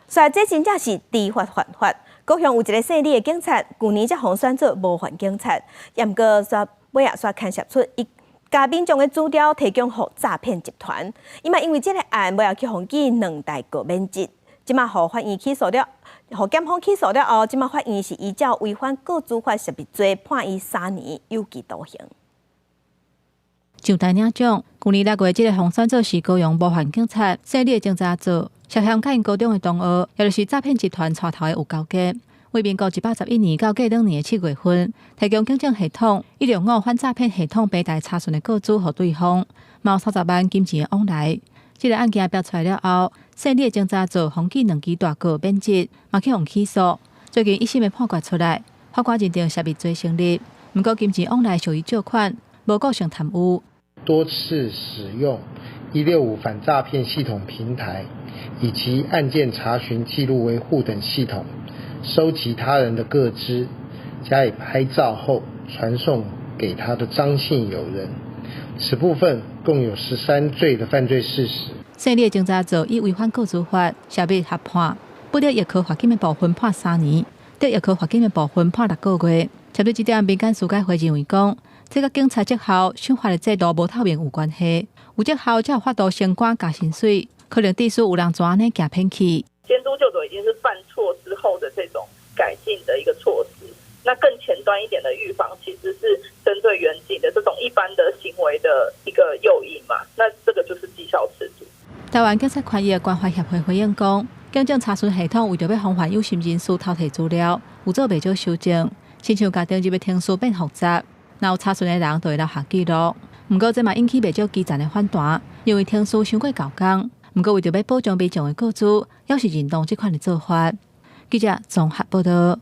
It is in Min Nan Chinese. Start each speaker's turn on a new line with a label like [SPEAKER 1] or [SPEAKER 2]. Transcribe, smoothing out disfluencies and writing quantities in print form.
[SPEAKER 1] 所以這真正是知法犯法。高雄有一个姓李的警察，舊年才予選做模範警察，毋過煞尾仔煞牽涉出伊共民眾的資料提供予詐騙集團，伊嘛因為這个案尾仔去予記兩大過免職，這馬予法院起訴了，予檢方起訴了後，這馬法院是依照違反個資法泄密罪判伊3年有期徒刑。
[SPEAKER 2] 上台領獎，舊年6月，這个予選做是高雄模範警察，姓李的偵查組涉嫌佮𪜶高中的同學，也就是詐騙集團帶頭的有勾結。為民國111年到過兩年的7月份，提供警政系統165反詐騙系統平台查詢的個資予對方，嘛有30萬金錢的往來。這个案件爆出來了後，姓李的偵查組予記兩支大過免職，嘛去予起訴。最近一審的判決出來，法官認定泄密罪成立，毋過金錢往來屬於借款，無構成貪污。
[SPEAKER 3] 多次使用165反詐騙系統平台以及案件查詢記錄維護等系統，收集他人的個資，加以拍照後傳送給他的張姓友人。此部分共有13罪的犯罪事實。
[SPEAKER 2] 姓李的偵查組以違反個資法泄密合判，不得易科罰金的部分判3年，得易科罰金的部分判6個月。針對這點，民間司改會認為講，這佮警察績效賞罰的制度無透明有關係，有績效才有法度升官加薪水，可能致使有人怎按呢行騙去。
[SPEAKER 4] 監督究責已經是犯錯之後的這種改進的一個措施，那更前端一點的預防，其實是針對員警的這種一般的行為的一個誘因嘛。那這個就是績效尺度。
[SPEAKER 2] 台灣警察權益關懷協會回應講，警政查詢系統為著欲防範有心人士偷提資料，有做袂少修正，親像共登入的程序變複雜，若有查詢的人就會留下記錄。毋過這嘛引起袂少基層的反彈，認為程序傷過厚工。毋過為著欲保障民眾的個資，猶是認同這款的做法。記者綜合報導。